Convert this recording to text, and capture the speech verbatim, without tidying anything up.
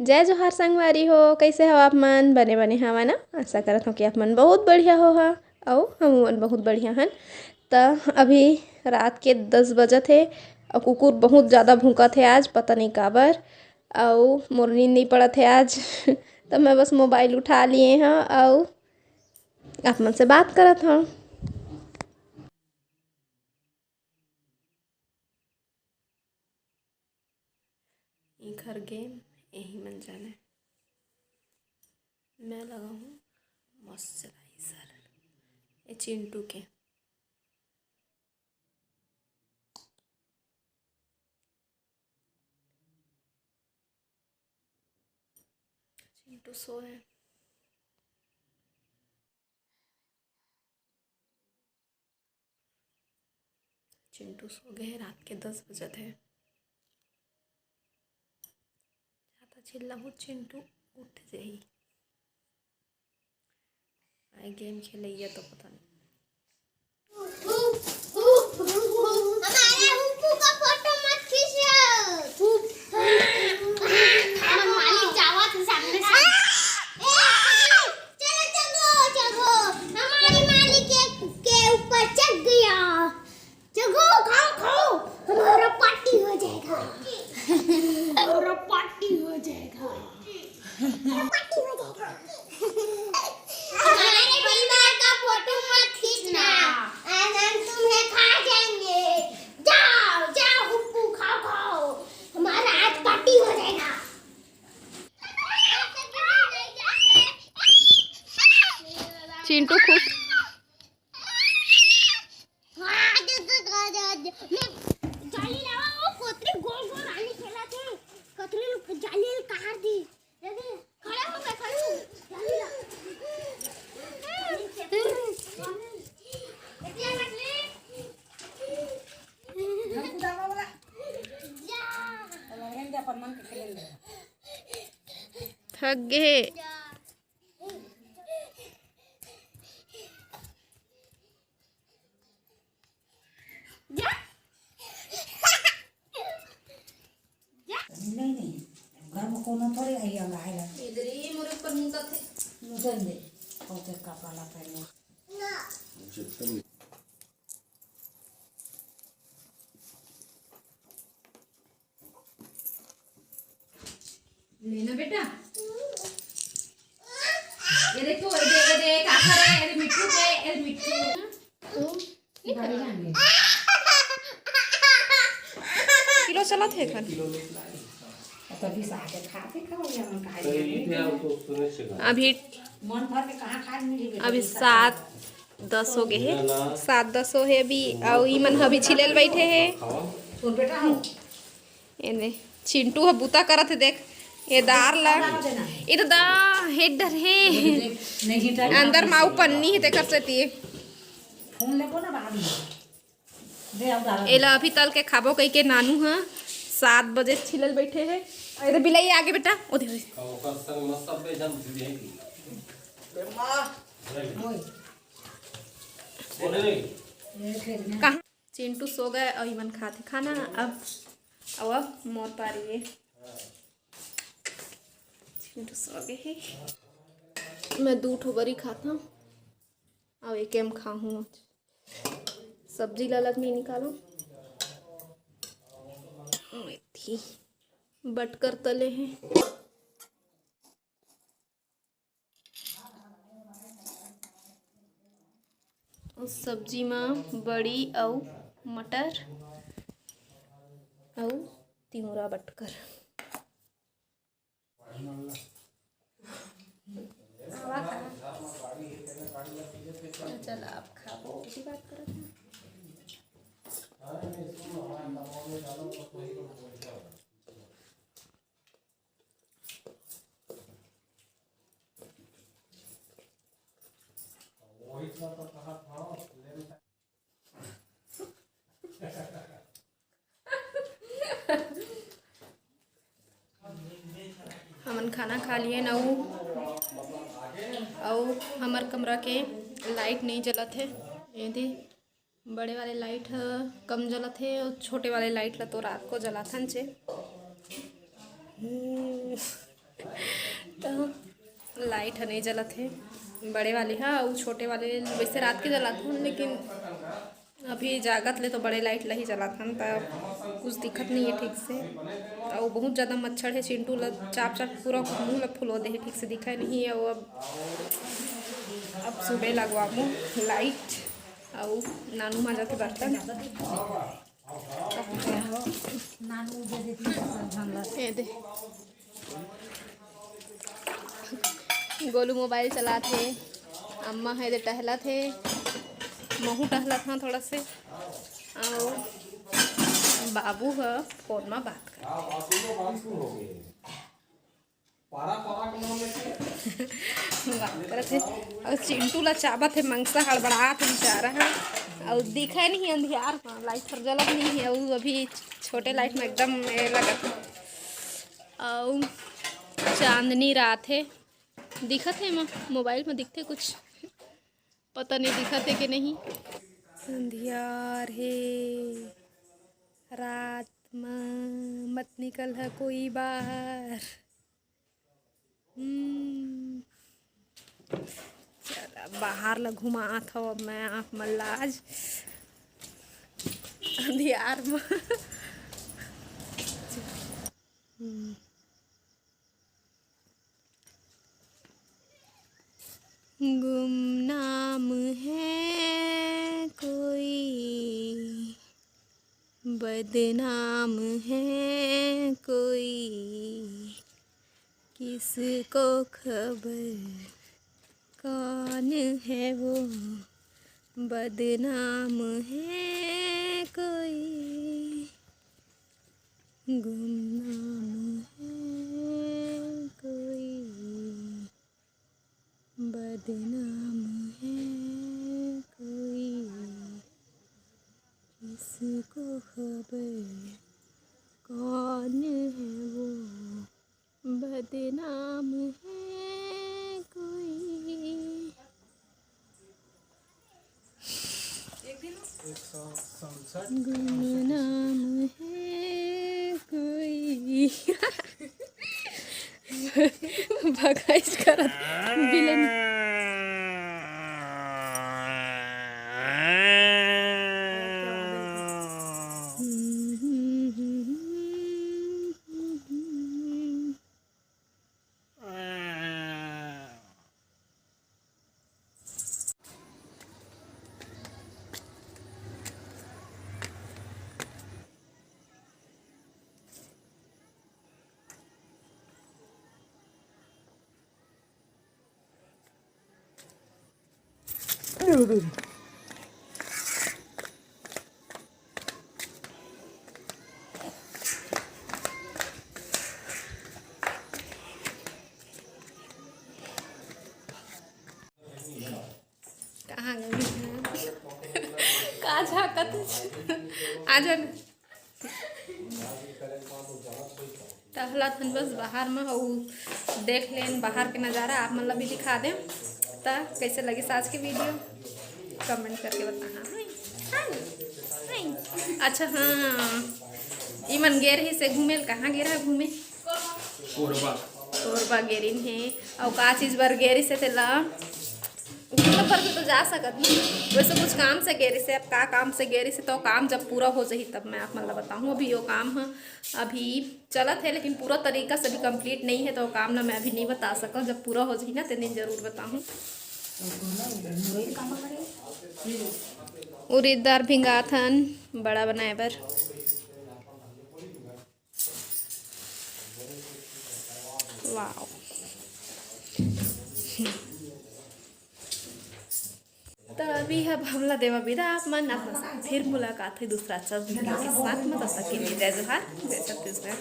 जय जोहार संगवारी हो, कइसे हव आप मन? बने बने हवा ना? आशा करत हव कि आप मन बहुत बढ़िया होहा, अउ हमू मन बहुत बढ़िया हन। त अभी रात के दस बजत हे, अउ कुकुर बहुत ज़्यादा भूँकत हे आज, पता नहीं काबर, अउ मोर नींद नहीं पड़त हे आज। त मैं बस मोबाइल उठा लिए हव, अउ आप मन से बात करत हव। इखर गेम एही मन जाने। मैं लगाहूँ मॉइस्चराइजर, ये चिंटू के। चिंटू सोए। चिंटू सो गे हे, रात के दस बजत हे। जादा चिल्लाहूँ, चिंटू उठ जाही। आए गेम खेलइया तो पता नहीं। हमारे हुप्पू का फोटो मत खींचिए। हमर मालिक जावत हे सामने से। ए, चलो, चलो, चलो। हमारे मालिक के, के ऊपर चढ़ गया। चलो, खाओ, खाओ। हमारा पार्टी हो जाएगा। हमारा पार्टी हो जाएगा। हमारे परिवार का फोटो मत खींचना, आज हम तुम्हें खा जाएंगे। जाओ, जाओ, हुप्पू, खाओ, खाओ, हमारा आज पार्टी हो जाएगा। चिंटू खुश। हाँ, दे, दे, दे, दे, दे। मैं जाली लावा, वो कोतरी गोल गोल रानी खेला थे। कोतरी जाली काट दी। दे, दे, खड़े हो गए, खड़े हो गए। जाली ला। जा। थक गए। जा। नहीं, नहीं, घर में कोनो थोड़ी आई अंगाए ला। इधर ही मोरे ऊपर मुंह थे। मुझे दे, पहुंचे का पाला पहले। लेना बेटा। ये देखो, ये दे, ये दे, काका रे, ये मिट्ठू के, ये मिट्ठू। किलो चलत हे एखन। तभी साथे खाते खाओ या मन खाए। अभी मन भर के कहाँ खाए मिली बेटा? अभी सात दस हो गए हे, सात दस हो हे अभी। अउ ई मन ह अभी छिले ल बैठे हे। सुन बेटा, हो। एने चिंटू ह बूता करत हे, देख, ये दार ला, ये तो दा हेड डर हे। नहीं, नहीं, अंदर माऊ पन्नी हे, तेकर सेती। फोन लेबो ना बाद में। दे, अब दार। एला अभी तल के खाबो कहि के नानू ह सात बजे छिले ल बैठे हे। अरे बिलाई आगे बेटा, ओ दे, ओ दे। ओकर संग में सब बेचन जुड़े हैं। ओए। कहाँ? चिंटू सो गए अउ इमन खाथे खाना। अब, अब, अब मोर पारी हे। चिंटू सो गए हे। मैं दू ठो बरी खात हूँ, अउ एके म खाहूँ। सब्जी ला अलग नहीं निकालो। मेथी बटकर तले हे। सब्जी म बड़ी अउ मटर अउ तिंवरा बटकर। चल, आप खाबो, की बात करत हन? हमन खाना खा लिए न, अउ हमर कमरा के लाइट नहीं जलत हे। ये दे, बड़े वाले लाइट ह कम जलत हे, अउ छोटे वाले लाइट ला तो रात को जलाथन चे। हम्म, लाइट ह नहीं जलत हे, बड़े वाले ह, अउ छोटे वाले वैसे रात के जलात हन, लेकिन अभी जागत ले तो बड़े लाइट ला ही जलात हन, त कुछ दिखत नहीं है ठीक से। अउ बहुत ज़्यादा मच्छर है, चिंटू ला चाप चाप पूरा मुंह ला फुलो दे है, ठीक से दिखा नहीं है। अउ अब अब सुबह लगवाबो लाइट, अउ नानू मांजत हे बर्तन। ये दे, गोलू मोबाइल चलात हे, अम्मा हे दे टहलत हे, महू टहलत हाँ थोड़ा से, अउ बाबू ह फोन मा बात कर। बात करत हे। अउ चिंटू ला चाबत हे, मंगसा हड़बड़ात हे बेचारा ह। अउ दिखय नहीं अंधियार म, लाइट हर जलत नहीं हे। अउ अभी छोटे लाइट म एकदम ए लगत हे। अउ चांदनी रात हे, दिखत हे एमा, मोबाइल म दिखथे कुछ, पता नहीं दिखत हे कि नहीं। अंधियार हे रात म, मत निकल ह कोई बाहर। हम्म, चल, अब बाहर ला घुमात हव अब मैं आप मन ला आज अंधियार म। हम्म। गुमनाम है कोई, बदनाम है कोई, किसको खबर कौन है वो, बदनाम है कोई, गुमनाम है कोई, बदनाम है कोई, किसको खबर कौन है वो, बदनाम है कोई। गुमनाम है कोई। भगाइस करत बिलन। कहाँ गई? का झाकत? आ जा ना। टहलत हन बस बाहर में, अउ देख लेन बाहर के नज़ारा, आप मन ला भी दिखा दें। त कैसे लगिस आज के वीडियो, कमेंट करके बताना। हाय, हाय, हाय। अच्छा हाँ, ई मन गे रहिस हे घूमे ल, कहाँ गे रहा घूमे? कोरबा। कोरबा गे रहिन हे, अउ का चीज बर गे रहिस हे तेला घूमे बर भी तो जा सकत ना। वैसे कुछ काम से गे रहिस हे, अब का काम से गे रहिस हे, तो काम जब पूरा हो जाही तब मैं आप मन ला बताहूँ। अभी यो काम ह अभी चलत हे, लेकिन पूरा तरीका से भी कंप्लीट नहीं है, तो काम ला मैं अभी नहीं बता सकत। जब पूरा हो जाही ना, तेन दिन जरूर बताहूँ। उरीद दार भिंगात हन बड़ा बनाए बर। वाओ। त अभी अब हमला देवा विदा, आप मन, आप मन साथ फिर मुलाकात है दूसरा अच्छा वीडियो के साथ में। तब तक के लिए जय जोहार, जय छत्तीसगढ़।